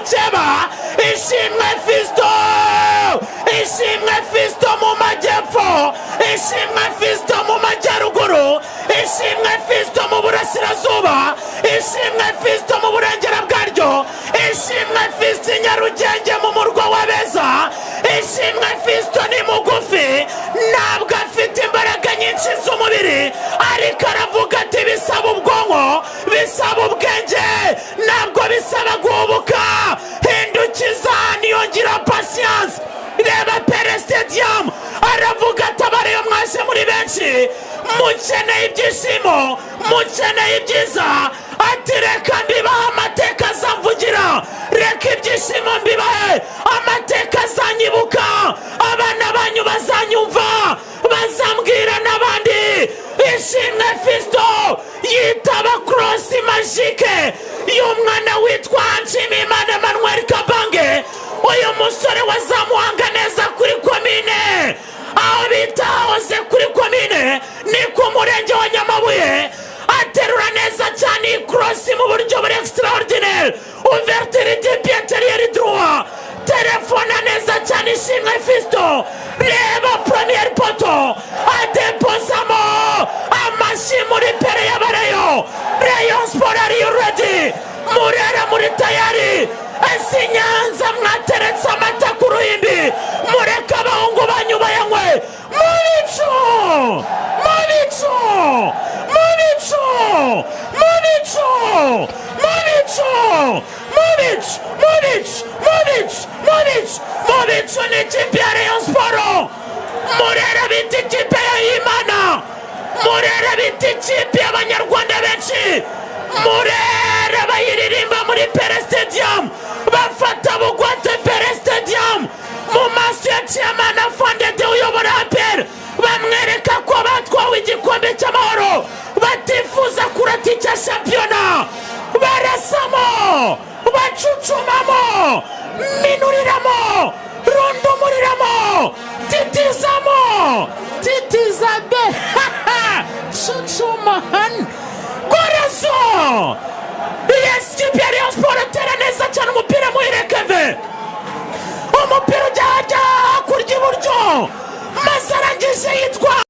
mukeba. Ishimwe Fisto, Ishimwe Fisto mu majyepfo, Ishimwe Fisto mu majyaruguru, Ishimwe Fisto mu burasirazuba, Ishimwe Fisto mu burengera bwaryo, Ishimwe Fisto i Nyarugenge mu murwa w'abeza. Ishimwe Fisto ni mugufi, ntabwo afite imbaraga nyinshi z'umubiri, ariko aravuga ati bisaba ubwonko, bisaba ubwenge, ntabwo bisaba guhubuka. Hindukiza niyongira patience. Reba Pele Stadium, aravuga ati abareyo mwaje muri benshi, mukeneye ibyishimo, mukeneye ibyiza, ati reka mbibahe amateka azamvugira, reka ibyishimo mbibahe, amateka azanyibuka, abana banyu bazanyumva, bazambwira n'abandi. Ishimwe Fisto yitaba cross magique y'umwana witwa Nshimiyimana Emmanuel Kabange, uyu musore wazamuhanga neza kuri komine, aho bita hoze kuri komine ni ku murenge wa Nyamabuye. Aterura neza cyane iyi cross mu buryo buri extraordinaire, ouverture du pied intérieur droit, telefona neza cyane Ishimwe Fisto. Reba premier poteau, adepozamo amashyi muri Pele y'abareyo. Rayon Sport, are you ready? Murera muri tayari? Ese Nyanza mwateretse amata ku ruhimbi? Mureke abahungu banyu bayanywe. Mu bicu, mu bicu, mu bicu, mu bicu, mu bicu, mu bicu, mu bicu, mu bicu, mu bicu, mu bicu ni ikipe ya Rayon Sport. Murera bita ikipe ya Imana, Murera bita ikipe y'abanyarwanda benshi, Murera bayiririmba muri Pele Stadium, bafata bugwate Pele Stadium mu maso ya chairman Afande uyobora APR, bamwereka ko batwawe igikombe cy'amahoro, batifuza kurata icya shampiyona. Barasamo, bacucumamo, minuriramo, rundumuriramo, titizamo, titiza be, cucuma gorezo. Yes, kipe ya Rayon Sport atera neza cyane umupira.